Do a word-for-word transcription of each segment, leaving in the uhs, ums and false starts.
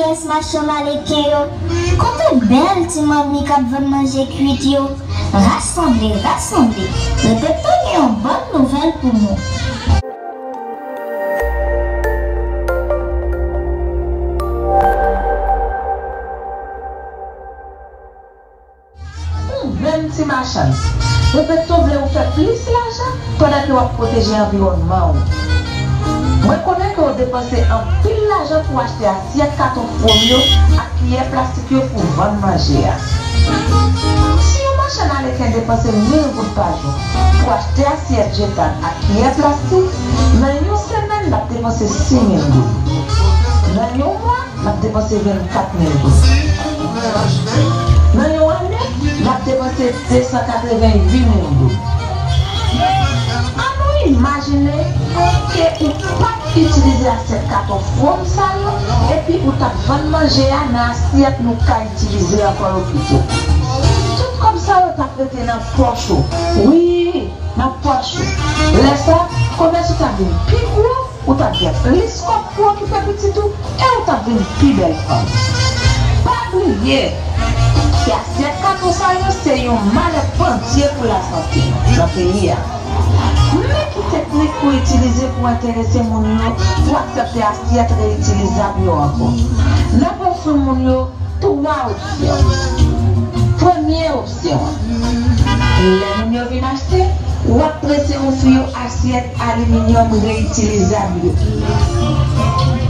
Pyès machann maneken yo, kote bèl ti manmi k ap vann manje kwit yo? Rasanble, rasanble! Repepto gen yon bòn nouvèl pou nou. Ou menm ti machann, Repepto vle ou fè plis lajan pandan ke w ap pwoteje anviwònman w. Mwen konnen ke w depanse anpil lajan pou w achte asyèt katon fwom yo ak kiyè plastik yo pou vann manje a. Si yon machann maneken depanse mil goud pa jou pou achte asyèt jetab ak kiyè plastik, nan yon semèn l ap depanse sis mil goud. Nan yon mwa, l ap depanse vennkat mil goud. Nan yon ane, l ap depanse de san katreven uit mil goud. Annou imajine ke ou p ap itilize asyèt katon fwom sa yo, epi ou t ap vann manje a nan asyèt nou ka itilize ankò yo pito. Tout kòb sa yo t ap rete nan pòch ou. Wi, nan pòch ou. Lè sa, komès ou t ap vin pi gwo, ou t ap gen plis kòb pou okipe pitit ou, e ou t ap vin pi bèl fanm. Pa bliye ke asyèt katon sa yo se yon malè pandye pou lasante nou nan peyi a. Men ki teknik pou itilize pou enterese moun yo pou aksepte asyèt reyitilizab yo ankò. N ap ofri moun yo twa opsyon. Premye opsyon an, lè moun yo vin achte, w ap prese ofri yo asyèt aliminyòm reyitilizab yo.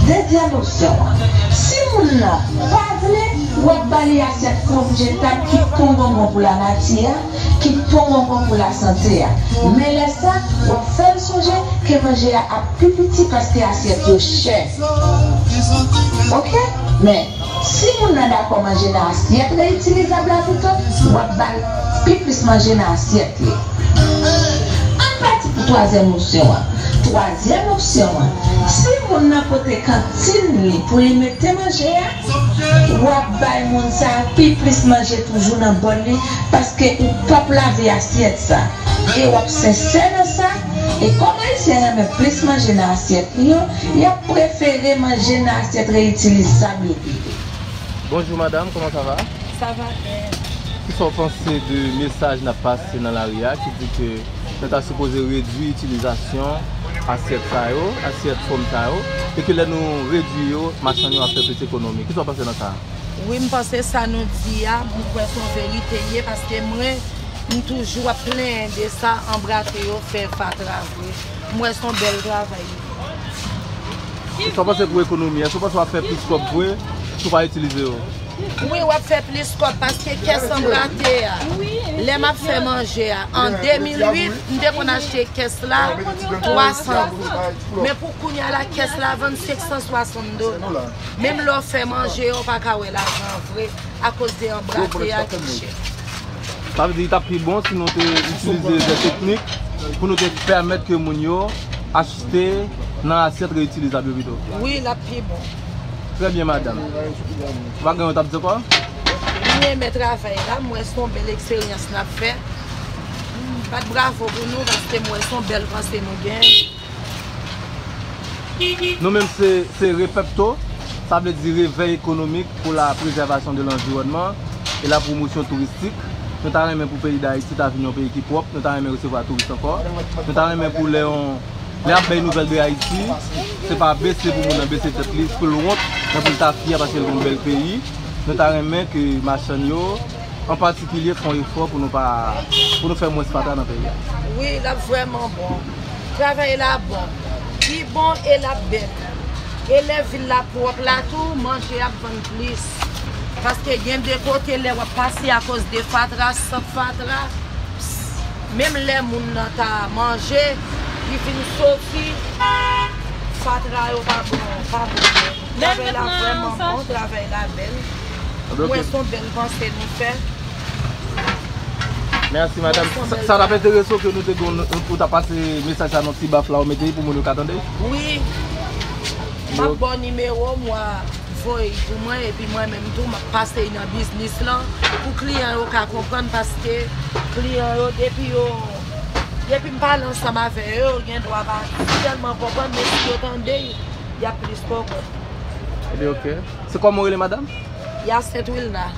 Dezyèm opsyon an, si moun nan pa vle, w ap ba li asyèt fwom jetab ki pongongon pou lanati a, ki pongongon pou lasante a. Men lè sa, w ap fè l sonje ke manje a ap pi piti paske asyèt yo chè. Oke? Men, si moun nan dakò manje nan asyèt reyitilizab la pito, w ap ba l pi plis manje nan asyèt li. Ann pati pou twazyèm opsyon an. Twazyèm opsyon an, si moun nan pote kantin li pou li mete manje a, w ap bay moun sa a pi plis manje toujou nan bòl li, paske ou p ap lave asyèt sa. E w ap sensè nan sa, e kòm Ayisyen renmen plis manje nan asyèt li yo, y ap prefere manje nan asyèt reyitilizab yo pito. Bonjou madanm, kòman sa va? Sa va byen. Kisa w panse de mesaj n ap pase nan lari a ki di ke nou ta sipoze redui itilizasyon asyèt sa yo, asyèt fòm sa yo, e ke lè nou redui yo, machann yo ap fè plis ekonomi? Kisa w panse nan sa a? Wi, m panse sa nou di a, m kwè se yon verite l ye, paske mwen, m toujou ap plenyen de sa, anbrate yo fè fatra vre. M wè se yon bèl travay li ye. Sa w panse pou ekonomi a? Èske w panse w ap fè plis kòb vre si w pa itilize yo? Wi, w ap fè plis kòb paske kès anbrate a, lè m ap fè manje a, an de mil uit, m te konn achte kès la twa san goud. Men pou kounye a la, kès la vann senk san swasann dola. Menm lè w fè manje a, w pa ka wè lajan an vre akoz de anbrate a ki chè. Sa vle di li t ap pi bon si nou te itilize de teknik pou nou te pèmèt ke moun yo achte nan asyèt reyitilizab yo pito. Wi, l ap pi bon. Trè byen, madanm. Ou pa gen yon t ap di ankò? M renmen travay la, m wè se yon bèl eksperyans n ap fè. M bat bravo pou nou paske m wè se yon bèl panse nou gen. Nou menm se, se Repepto, sa vle di Réveil économique pour la préservation de l'environnement et la promotion touristique. Nou ta renmen pou peyi Dayiti ta vin yon peyi ki pwòp, nou ta renmen resevwa touris ankò. Nou ta renmen pou lè yon, lè y ap bay nouvèl de Ayiti, se pa bese pou moun nan bese tèt li, pou l wont, men pou l ta fyè paske l gon bèl peyi. Nou ta renmen ke machann yo, an patikilye, fè yon efò pou nou pa, pou nou fè mwens fatra nan peyi a. Wi, l ap vrèman bon. Travay la bon. Li bon e l ap bèl. E lè vil la pwòp la tou, manje ap vann plis. Paske gen de kote lè w ap pase akoz de fatra, sant fatra, menm lè moun nan ta manje, li vin soti, fatra yo pa bon, pa bon. Travay la vrèman bon, travay la bèl. Mwen se yon bèl panse nou fè. Mèsi, madanm. Sa, sa t ap enterese w ke nou te gen, ou ta pase mesaj sa nan ti baf la ou mete pou moun yo ka tande? Wi. M ap ba w nimewo m, w a voye l pou mwen, epi mwen menm tou, m ap pase l nan biznis lan, pou kliyan yo ka konprann, paske kliyan yo, depi yo, depi m pale ansanm avè yo, yo gen dwa pa tèlman konprann, men si yo tande, y ap plis konprann. Ebyen, ok. Se kòman w rele, madanm? Yasent Wilna.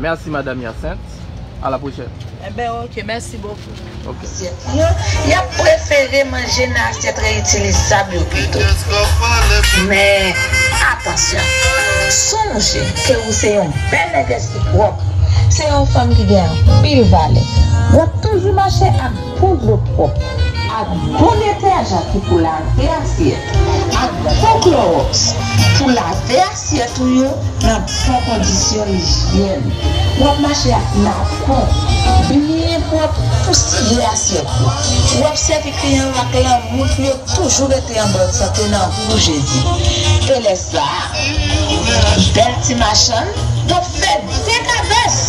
Mèsi, madanm Yasent. A la pwochèn. Enben, ok, mèsi bokou. Ok. Asyèt yo, y ap prefere manje nan asyèt reyitilizab yo pito. Men, atansyon! Sonje ke ou se yon bèl nègès ki pwòp. Se yon fanm ki gen anpil valè. W ap toujou mache ak bon dlo pwòp, ak bon detèjan ki pou lave asyèt, ak bon klowòks pou lave asyèt ou yo nan bon kondisyon ijyèn. W ap mache ak napon byen pwòp pou siye asyèt ou. W ap sèvi kliyan yo ak lanmou pou yo toujou rete an bòn sante nan ou Jezi. E lè sa a, bèl ti machann, w ap fè dekabès.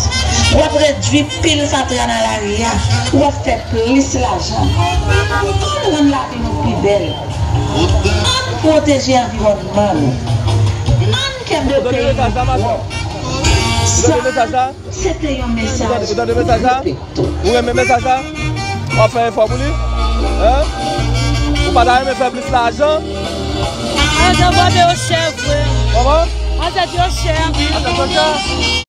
W ap redui pil fatra nan lari a. W ap fè plis lajan. Ann rann lavi nou pi bèl. Ann pwoteje anviwònman nou. Ann kenbe peyi nou pwòp. Sa, se te yon mesaj pou nou tout. Ou renmen mesaj sa? W ap fè efò pou li? Hein? Ou pa ta renmen fè plis lajan? Manzè, bòde yo chè, frè. Kòman? Manzè, yo chè. Manzè, yo chè.